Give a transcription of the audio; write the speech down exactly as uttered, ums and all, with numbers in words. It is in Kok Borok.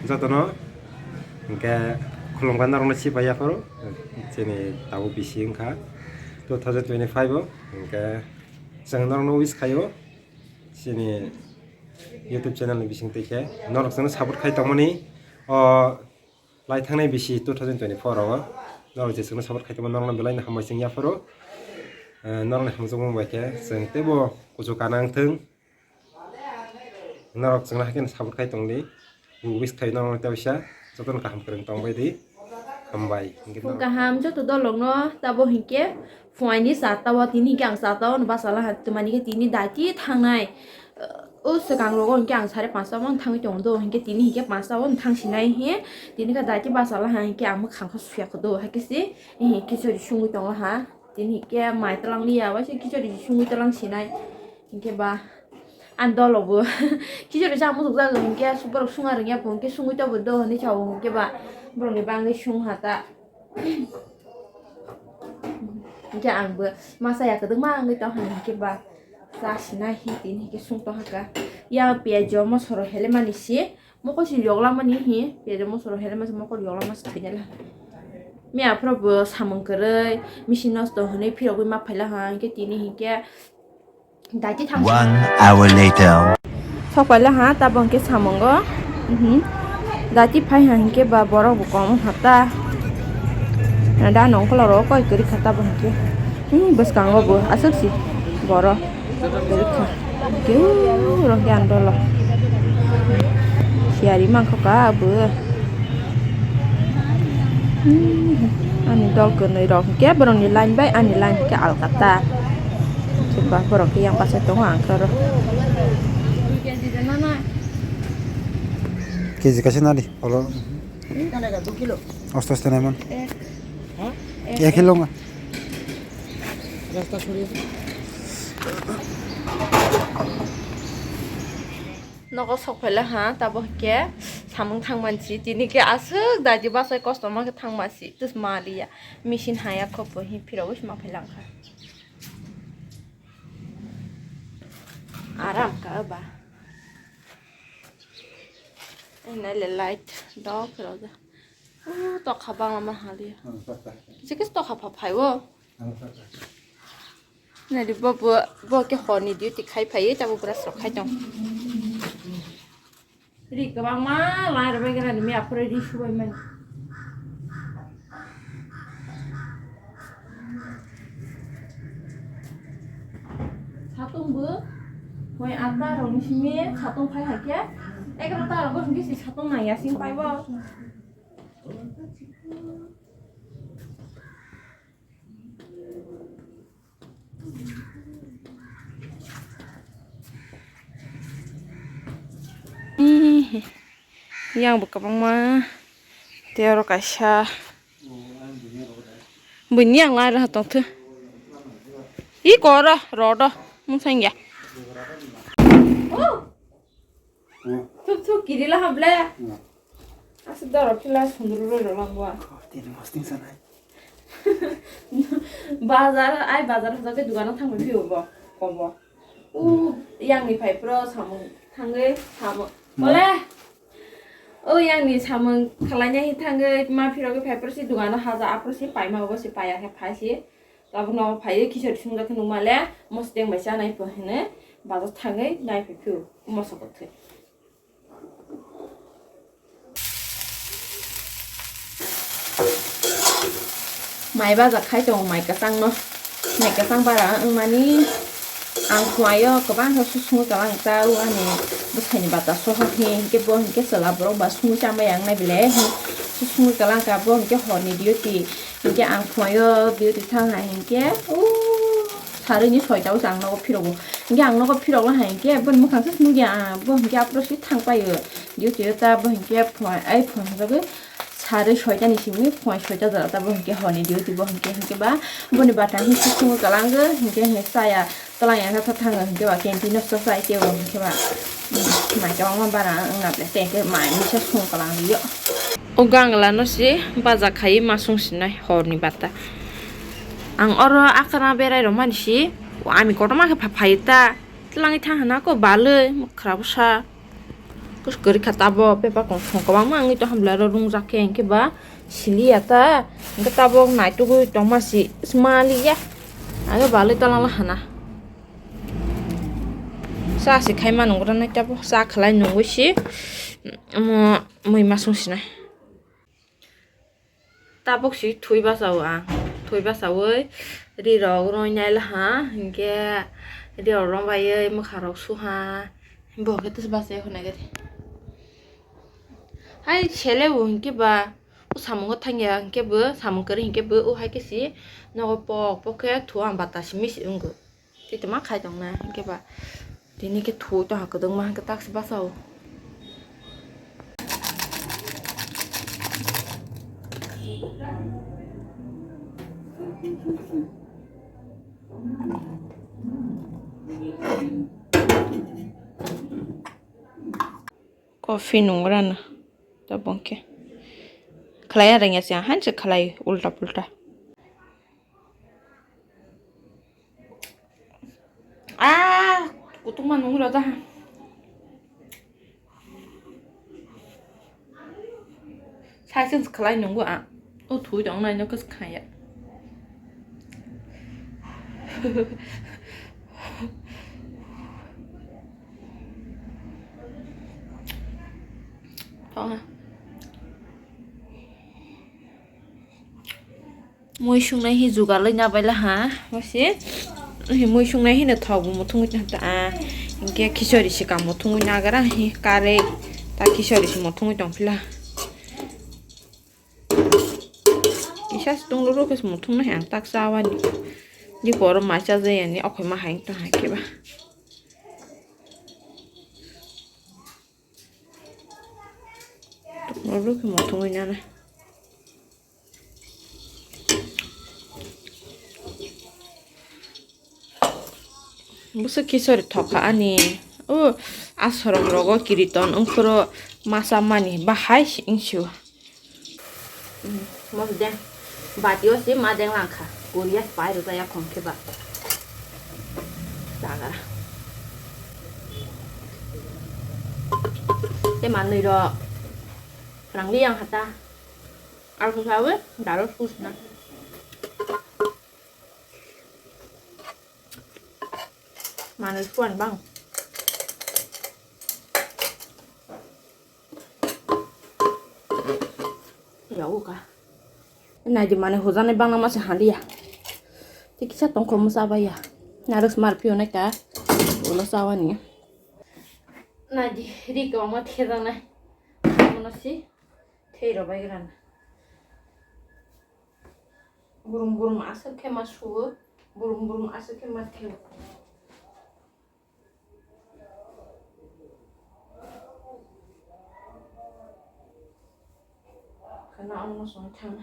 Jotono hwnkhe khulumkha norokno, si pai yapharo chini tabuk bisi wngkha two thousand twenty-five o, hwnkhe chwng norokno wish khaio chini YouTube channel ni bising twi khe norok chwngno support khai tongmani. O lai thangnai bisi two thousand twenty-four o norok je chwngno support khai tongma norokno belai no hambai chwng yapharo. Eh, norokni hamjakmung bai khe chwng teibo kuchuk kana wngthwng. Norok chwngno haikhe support khai tongdi. Wish khai norokno teisa jotono kaham kwrwng tongbai di. Hambai. Hwnkhe phung norok kaham joto dolokno tabo hinkhe phuaini charta o tini hinkhe ang charta o bachalaha twmani khe tini daiti thangnai. O swkang rogo hinkhe ang sare panchta o thangwi tongo do hinkhe tini hinkhe panchta o thangsinai he tini khe daiti bachalaha hinkhe ang mwkhang khe suya kho do haikhe se khichori sungwi tongo ha tini hinkhe mai twlang liya waisa khichori sungwi twlang sinai hinkhe ba. Ani dolo bo khichori cha muchuk jak hinkhe borok sunga rwngya bo hinkhe sungwi tongo do hinwi sao hinkhe ba borokni bagwi sung ha ta. Hinkhe ang bo masa ya kwdwkma wngwi tong hwnwi hinkhe ba cha sinai hi tini hinkhe sung tong haka. Ya piyaj o mosoro helemani si mokol si yoklangmani hi piyaj o mosoro helemani si mokol yoklangma si thwinai la. Miya phoro bo samung kwrwi misi nosto hwnwi phirogwi ma phaila ha hinkhe tini hinkhe Daiti thang. One hour later. Sok paila ha, tabok hwnkhe samungo. Mhm. Daiti phai ha hinkhe ba borok bo kom wngkha ta. Da nongkholo ro koi kwrwi kha tabok hwnkhe. Hmm, bwskango bo aswk si borok kwrwi kha. Keu rok yan dolo. Siyari mangkha ka bo. Hmm, ani dol kwnwi rok hwnkhe borokni line bai ani line hwnkhe alkata. Hwnkhe ba borok khe yang bachai tongo ang khe oro. Keji kaisa nadi, olo. Aste aste naiman. Ek kilo nga. Nogo sok phaila ha, tabok hwnkhe samung thangmani si, tini khe aswk daiti bachai kosto ma khe thangma si, tus ma liya, machine haya kho bo hi phirogwi se ma phailangkha. Aram ka ba. Ai naile light dok phirok ja. O tokha bangma haliya. Kisa kisa tokha pha phai o. Nari bo, bo, bo khe horni duty khai phaiwi tabuk brush rok khai tong. Ri kwbangma lai rwbai gra ni miya phore ri subai mani. Satung bo hoi atta rok ni simi satung phai hai khe egarota rok bo hingke si satung nang ya sing pai bo. Ih, yang bo kwbangma. Tei oro kaisa. Buini yang lai rw tong thw. I koro rodo mung sangya. Thuk thuk kirila hable. Aswk doro phila sundru roi rw langbo. Tini hosting sanai. Bazar, ai bazar hojago dogano thangwi phio bo, kobo. U yangni phai phro samung thangwi samung. Ole! O yangni samung khalainai thangwi ma phirogwi phai phro si dogano haja aphro si paima obo si paiya khe phai si. Tabuk no phaiwi khichari swngjak khe nukma le mosodeng bai chanai pho hwnwi bazar thangwi nai phai phio mosok thwi. Mai baja khai tongo mai kwchangno. Mai kwchang bara wngmani ang phuaio kwbangkhe susungwi kwlang ta o ani bwsaini bata sohor hi hinkhe bo hinkhe chwla borok ba sungwi chambai ang nai belai hi susungwi kwlang ka bo hinkhe horni duty hinkhe ang phuaio duty thang hai hinkhe o saruni soita o ang nogo phirogo. Hinkhe ang nogo phirokla hai hinkhe boni mwkhang se nukya, ah, bo hinkhe aphuru se thang paio. Duty o ta bo hinkhe phuai, ai phuai hinjagwi sarwi soita ni simi phuai soita jora ta bo hinkhe horni duty bo hinkhe, hinkhe ba boni bata hinkhe sisung kwlango hinkhe he chaya twlang ya khe thango hinkhe ba canteen o cha chai tei bo hinkhe ba, hmm, mai kwbangma bara wngna ble tei hinkhe mai misa sung kwlang rio. O gangla no se baja khai ma sung sinai horni bata. Ang oro akhana berai rw mani si, o ami kotorma khe pha-, phai ta. Tlangwi thang hana ko balwi, mwkhra bwsa. Kwrwi kha tabok, paper kongsong kwbangma wngwi tong hamla ro rungjak khe, hinkhe ba siliya ta, hinkhe tabok naitugwi tongma si, sma liya. Age balwi talangla hana. Cha se khaima nungra nai tabok, cha khlai nungwi si, omo mui masung sinai. Tabok si thwi bachao ang, thwi bachaui ri rok roi nai laha, hinkhe ri rok rong baiwi mwkha rok suha, bo khe tei bachai hwnwi gari. Hai sele bo hinkhe ba o samung thangya hinkhe bo samung kwrwi hinkhe bo o hai khe si nogo pok pok khe thu ang bata simi si wngkha. Tei tongma khai tongna hinkhe ba tini khe thu tongha kwdwngma hinkhe taksi bachao. Coffee nungrana tabok khe khlai rwngya se, hanse khlai ulta pulta. Ah, kutung ma nung rw jaha. Sai se khlai nungo a. O thui tong nai no kis khaya. Tong ha. Mui sungnai hi jugalwi nabaila ha, masi. Hi mui sungnai hino thok bo muthungwi tong ta, ah, hinkhe khichori se kang muthungwi nagra hi karwi ta khichori se muthungwi tongphila. Kisa se tong rw rw khe se muthung nai ang tak chawani. Di koro mai chajayani okhoi ma hai tong hai khe ba. Tong rw rw khe muthungwi nana. Bwswk khichori thok kha ani. O asorom rogo kiriton wngphuru masa mani bahai se wngsi o. Mos deng. Bati o se ma deng lang kha. Koria pai rwjak ya khong khe ba. Jaga. Te manwi rok. Rang li yang hata. Ar khe sawi daro sus na. Manwi suan bang. Yago ka. Naidi manwi hujaknai bangma se haliya. Tei kisa tongkho mwchaba ya. Narwk mar phiyonai ka. Ulo chawani. Naidi ri kwbangma thejaknai. Bono si thei rw bai gra na. Burum burum aswk khe ma suo, burum burum aswk khe ma theo. Khana ono song thang.